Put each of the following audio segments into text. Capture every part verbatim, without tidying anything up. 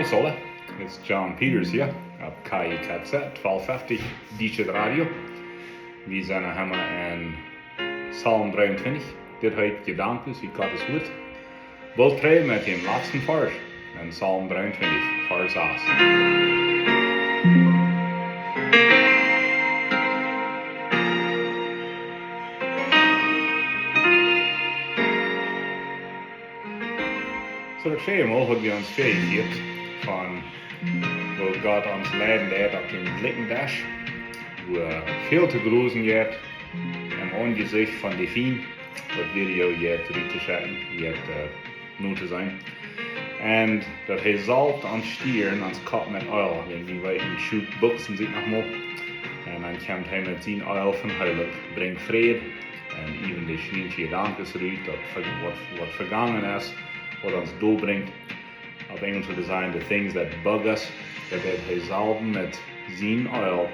Hola, it's John Peters hia opp K I K Z twalf fefti Dietsche Radio. Wie sent noch emma en Psalm dreeuntwintich. Dit heet Jedanken ut Gottes Wuat. Wie brinjen met dän latsten Varsch en Psalm dreeuntwintich, Varsch sas. Soo, daut väaje Mol haud wie ons väajefieet von woo Gott ons leiden deed opp dän Blikjendesch, woo väl to grusen jeit em Aunjesecht von de Fiend, daut Video jeit trigj to schekjen, jeit, äh, nu to seenen. Un daut hee saulft ons Stirn, ons Kopp met Eelj, wan wie weeten, Schop buksen sikj noch mol. Un dan kjemt hee met sien Eelj von Heilunk, brinjt Fräd, un äwen de schwiensche Jedanken rut, daut ver-, waut, waut vegongen es, waut ons doabrinjt. Opp Enjelsch wudd sajen, the things that bug us, daut deed hee saulwen met sien Eelj.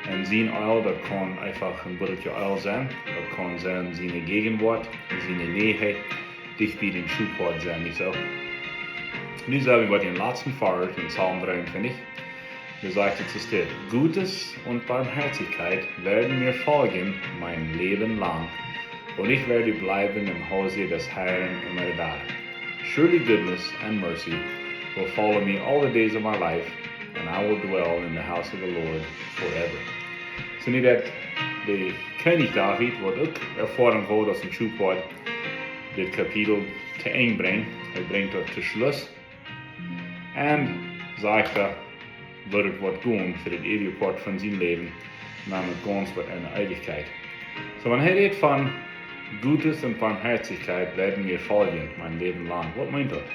Un sien Eelj, daut kaun eefach een Buttelkje Eelj sennen, daut kaun sennen siene Jäajenwuat, siene Nähe, dicht bie dän Schophoad sennen, nich soo? Nu sent wie bie dän latsten Varsch en Psalm dreeuntwintich. Doa sajcht et, es dit: Gutes und Barmherzigkeit werden mir folgen mein Leben lang, und ich werde bleiben im Hause des Herrn immer da. Surely goodness and mercy will follow me all the days of my life, and I will dwell in the house of the Lord forever. Soo nu daut de Kjennich David, waut uk Erfoarunk haud aus een Schophoad, dit Kapitel to Enj brinjt, hee brinjt daut to Schluss. Un sajcht, doa woat et waut gonen fa daut eewje Poat von sien Läwen, namlich gaunz bat en de Eewichkjeit. Soo, wan hee rät von Gutes und Barmherzigkeit werden mir folgen mein Leben lang. Waut meent daut?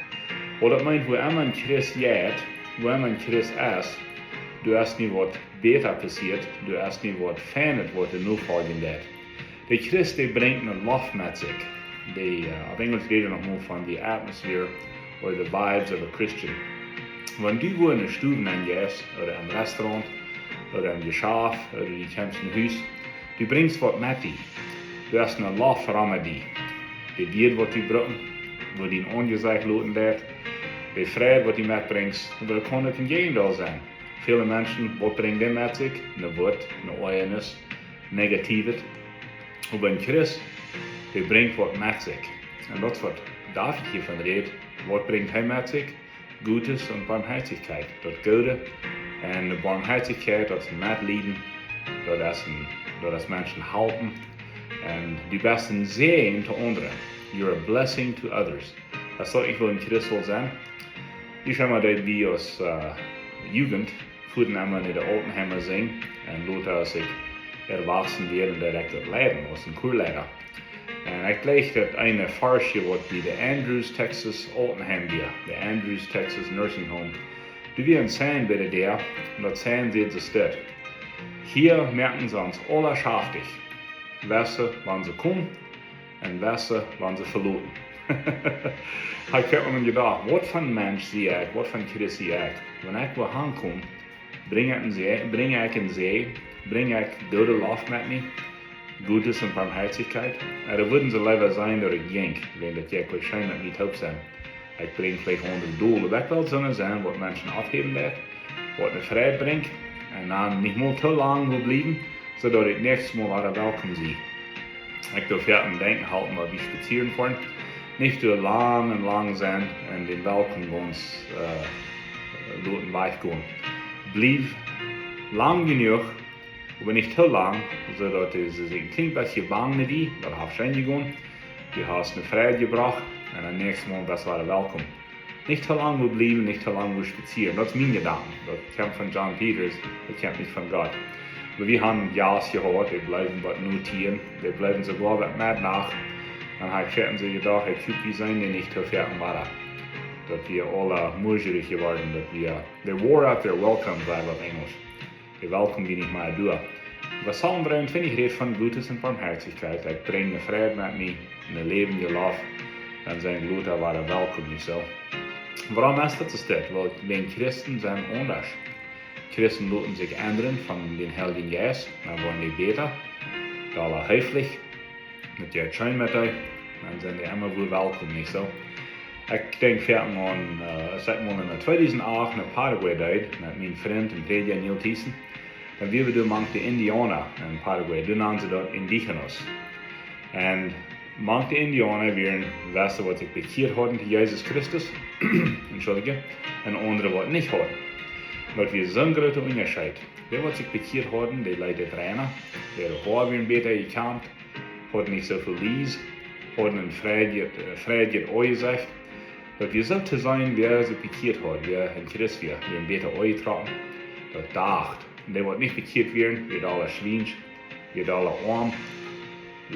Waut daut meent, wua emma een Christ jeit, wua emma een Christ es, doa es nie waut bäta passieet, doa es nie waut Feinet, waut doa nofoljen deit. De Christ, dee brinjt eene Loft met sikj. Dee, äh, opp Enjelsch rät eena noch mol von the atmosphere or the vibes of a Christian. Wan du wua enne Stow nenjeist, ooda em Restaurant, ooda em Jeschaft, ooda du kjemst no Hus, du brinjst waut met die. Du hast eene Loft rom die. De Wieed, waut du bruckst, woo du die aunjeseenen loten woascht, de Fräd, waut du metbrinjst, un daut kaun uk een Jäajendeel sennen. Väle Menschen, waut brinjen dee met sikj? Eene Wut, eene Oajanis, Negatiewet. Oba een Christ, dee brinjt waut met sikj. Un daut es waut David hia von rät. Waut brinjt hee met sikj? Gutes und Barmherzigkeit, daut Goode. Un de Barmherzigkeit, daut es Metlieden, daut es een, daut es Menschen halpen. Un du best een Säajen to aundre. You're a blessing to others. Daut saul ekj wellen een Christ sennen. Ekj hab mol daut, wie aus, äh, Jugend, fuaren emma no de Altenheime sinjen. Un lota, aus ekj erwachsen wort, deed ekj daut leiden, aus een Chorleiter. Un ekj jleich daut eene Varsch, waut bie de Andrews, Texas Altenheim wia, de Andrews, Texas Nursing Home. Doa wia een Sign bie de Däa, un daut Sign säd soo dit: Hia moaken see ons aula schaftich. Wesse, wan see komen, un wesse, wan see veloten. Ekj hab mie jedocht, waut fa een Mensch sie ekj, waut fa een Christ sie ekj? Wan ekj wua hankom, brinj ekj een Säajen, brinj ekj een Säajen, brinj ekj goode Loft met mie, Gutes und Barmherzigkeit. Ooda wudden see leewa seenen, daut ekj jinkj, wan daut jie kjennen met mie toop sennen? Ekj brinj veleicht aundre Doag, oba ekj well soon sennen, waut Menschen oppheewen deit, waut eene Freid brinjt, un dan nich mol too lang woa bliewen, soo daut ekj näakjstet Mol wada welkom sie. Ekj doo foaken denkjen, hoolt mol, wie spazieren foaren. Nich too lang un lang sennen un dän Welkom gaunz, äh, loten wajchgonen. Bliew lang jenuach, oba nich too lang, soo daut see sikj een kjlien bät bang no die, daut haft scheen jegonen. Du hast eene Freid jebrocht un daut näakjste Mol best wada welkom. Nich too lang woa bliewen, nich too lang woa spazieren. Daut es mien Jedanken. Daut kjemt von John Peters, daut kjemt nich von Gott. Oba wie haben Jast jehaut, dee bleewen waut notieren, dee bleewen soogoa waut met Nacht. Dan hab ekj foaken soo jedocht, ekj hop, wie seenen dee nich too foaken wada. Daut wie aula muajerich jeworden, daut wie, they wore out their welcome, sajcht opp Enjelsch. De Welkom wia nich mea doa. Oba Psalm dreeuntwintich rät von Gutes und Barmherzigkeit. Ekj brinj eene Freid met mie, eene läwendje Loft. Dan sent Lota wada welkom, nich soo? Wuarom es daut soo? Well, wan Christen sent aundasch. Christen loten sikj endren von dän Heiljen Jeist. Dan woaren dee bäta, dolla heeflich, met dee scheen met dee, dan sent dee emma wada welkom, nich soo? Ekj denkj foaken aun, aus ekj mol en tweedusent acht no Paraguay deed met mienen Frint un Prädja Neil Thiessen. Dan wieren wie doa mank de Indiauna en Paraguay. Doa nanen see daut Indígenas. Un mank de Indiauna wieren wese, waut sikj bekjieet hauden to Jesus Christus, entschuldige, un aundre, waut nich hauden. Daut wia soon groota Unjascheet. Dee, waut sikj bekjieet hauden, dee leeten reina, äare Hoa wieren bäta jekämt, hauden nich soo väl Lies, hauden een freijet, äh, freijet Aunjesecht. Daut wia soo to seenen, wäa sikj bekjieet haud, wäa een Christ wia, wia een bäta aunjetrocken. Daut docht. Un dee, waut nich bekjieet wieren, wia aula schwiensch, wia aula oam,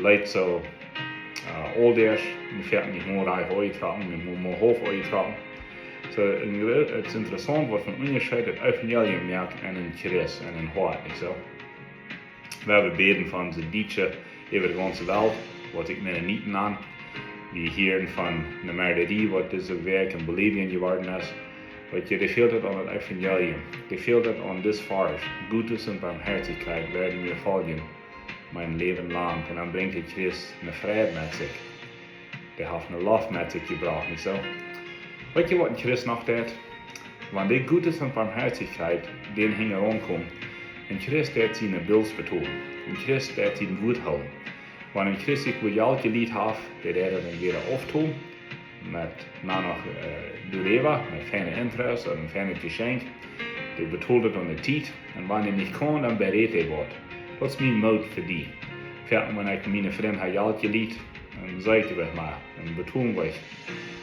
leet soo, äh, oldesch, un foaken nich mol rajcht aunjetrocken, nich mol, mol haulf aunjetrocken. Soo, un daut es interessaunt, waut fa een Unjascheet daut Evangelium moakt en een Christ, en een Hoat, nich soo? Wie bäden fa onse Dietsche äwa de gaunze Welt, waut ekj Mennoniten nan. Wie hieren von eene Mörderie, waut dise Wäakj en Bolivien jeworden es. Weetst, dee fält et aun daut Evangelium. Dee fält et aun dit Varsch. Gutes und Barmherzigkeit werden mir folgen, mein Leben lang. Un dan brinjt de Christ eene Freid met sikj. Dee haft eene Loft met sikj jebrocht, nich soo? Weetst, waut een Christ noch deit? Wan dee Gutes und Barmherzigkeit dän hinjaraun kjemt, een Christ deit siene Bills betolen. Een Christ deit sien Wuat hoolen. Wan een Christ sikj woo Jelt jelieet haft, dee deit daut dan wada auftolen, met, na noch, äh, doaräwa, met feine Interest ooda een feinet Jeschenkj. Dee betolt et aun de Tiet. Un wan dee nich kaun, dan berät dee waut. Daut es mien Moot fa die. Foaken, wan ekj miene Frind ha Jelt jelieet, dan saj ekj, weetst, mau, dan betolen wie,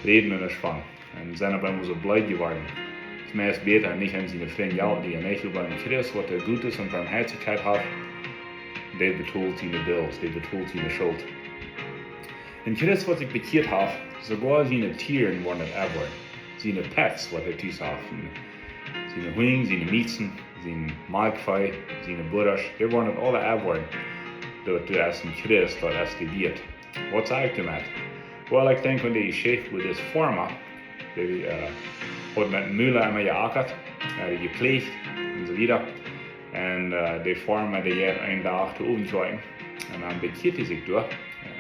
räden wie nich von. Un sent opp eemol soo bleed jeworden. Es meist bäta, nich aun siene Frind Jelt lieen, nich? Oba een Christ, waut dee Gutes und Barmherzigkeit haft, dee betolt siene Bills, dee betolt siene Schult. Een Christ, waut sikj bekjieet haft, soogoa siene Tieren woaren et enn woaren. Siene Pets, waut hee tus haft. Siene Hunj, siene Miezen, sien Malkjvee, siene Budders, dee woaren et aula enn woaren. Daut du aus een Christ, daut es de Wieet. Waut saj ekj doamet? Well, ekj denkj aun de Jeschicht, woo dis Farma, dee, äh, haud met Mula emma jeakjat, äh, jepläajt un soo wieda. Un, äh, de Farma, dee jeit een Dach to Owentjoakj. Un dan bekjieet hee sikj doa.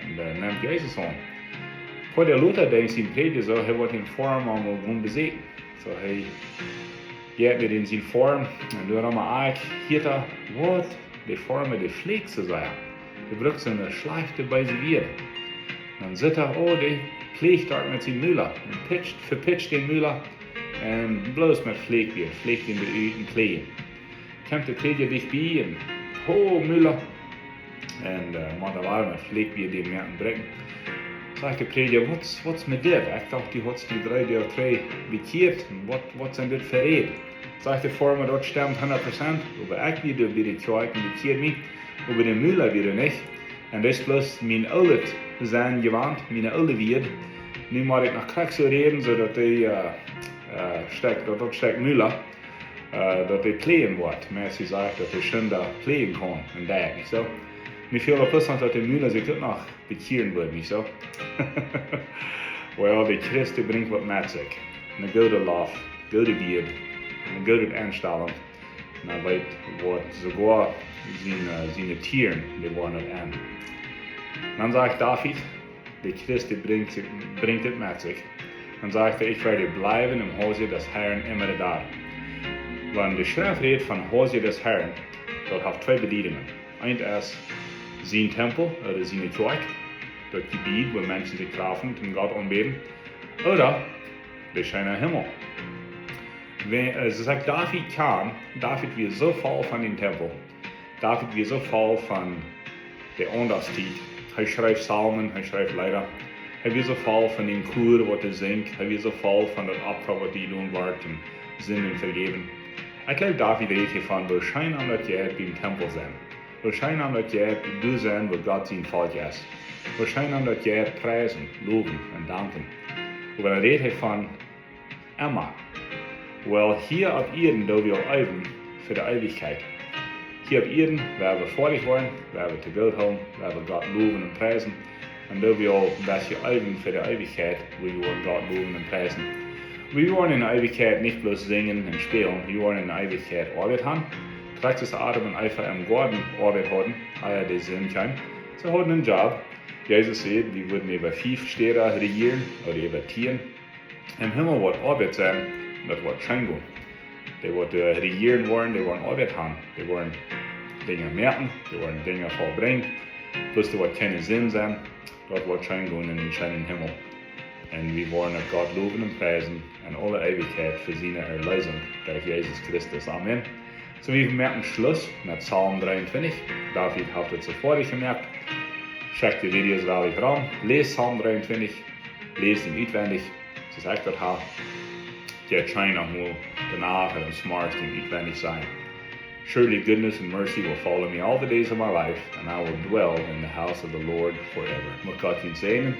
Un, äh, nemt Jesus aun. Fa de Lota denkjt sien Prädja soo, hee woat dän Farma mol gonen beseakjen. Soo, hee jeit met en siene Farm. Un doa emma ekj, hia, waut? De Farma, dee fläakt soo sea. Dee brukt soone schlajchte, beese Wieed. Dan sitt hee, oh, dee pläajt doa met sien Mula. Un pitscht, vepitscht dän Mula. Un bloos met Fläakj wada, fläakjt enne Uagen, kjläajen. Kjemt de Prädja dicht bie un: "Ho, Mula." Un, äh, mau doa wia met Fläakj wada dän Moak bräakjen. Sajcht de Prädja: "Waut, waut es met die? Ekj docht, du haudst die dree Doag trigj bekjieet. Waut, waut sent dit fa Räd?" Sajcht de Farma: "Daut stemt hundat Prozent. Oba ekj wia doa bie de Kjoakj un bekjieed mie. Oba de Mula wia doa nich. Un daut es bloos mien oolet Sennen jewant, miene oole Wieed. Nu mott ekj noch krakjt soo räden, soo daut dee, äh, äh, Stekj, daut, daut Stekj Mula, äh, daut dee kjläajen woat. Mau see sajcht, daut dee scheen doa kjläajen kaun un daut, nich soo? Nu fält et bloos noch, daut de Mula sikj uk noch bekjieren woat, nich soo?" Well, de Christ, dee brinjt waut met sikj. Eene goode Loft, goode Wieed, eene goode Enstalunk. Un hee weet, waut soogoa siene, äh, siene Tieren, dee woaren et enn. Dan sajcht David, de Christ, dee brinjt, brinjt et met sikj. Dan sajcht hee: "Ich werde bleiben im Hause des Herrn immer da." Wan de Schreft rät von Hause des Herrn, daut haft twee Bediedungen. Eent es sien Tempel, ooda siene Kjoakj, daut Jebied, wua Menschen sikj trafen un Gott aunbäden. Ooda de scheene Himmel. Wan, äh, soo aus ekj David kjan, David wia soo voll von dän Tempel. David wia soo voll von de Aundachtstiet. Hee schreef Psalmen, hee schreef Leeda. Hee wia soo voll von dän Chor, waut hee sinjt. Hee wia soo voll von daut Opfa, waut hee doonen wull, un Sinden vejäwen. Ekj jleew, David rät hia von, woo scheen am daut jeit, biem Tempel sennen. Woo scheen am daut jeit, doa sennen, wua Gott sien Volkj es. Woo scheen am daut jeit, priesen, lowen un danken. Oba dan rät hee von emma. Well, hia opp Ieed doo wie eewen fa de Eewichkjeit. Hia opp Ieed, woa wie foadich woaren, woa wie to Gott hoolen, woa wie Gott lowen un priesen. Un doo wie aul een bät eewen fa de Eewichkjeit, wua wie woaren Gott lowen un priesen. Wie woaren enne Eewichkjeit nich bloos sinjen un spälen, wie woaren enne Eewichkjeit Oabeit haben. Krakjt soo aus Adam un Eva em Goaden Oabeit hauden, ea de Sind kjeem. See hauden een Job. Jesus säd, wie wudden äwa fief Städa rejieren, ooda äwa tieen. Em Himmel woat Oabeit sennen, un daut woat scheen gonen. Dee waut doa rejieren woaren, dee woaren Oabeit han. Dee woaren Dinja moaken, dee woaren Dinja vollbrinjen. Bloos doa woat kjeene Sind sennen, daut woat scheen gonen en dän scheenen Himmel. Un wie woaren Gott lowen un priesen en aule Eewichkjeit fa siene Erleesunk derch Jesus Christus. Amen. Soo, wie moaken Schluss met Psalm dreeuntwintich. David haft et soo foadich jemoakt. Check de Videos woll rom. Läs Psalm dreeuntwintich. Läs dän utwendich. Soo aus ekj daut hab. Jeit scheen noch mol de Nacht un s'morjes dän utwendich sajen. Surely goodness and mercy will follow me all the days of my life, and I will dwell in the house of the Lord forever. Mucht Gott junt säajnen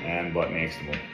un bat näakjstet Mol.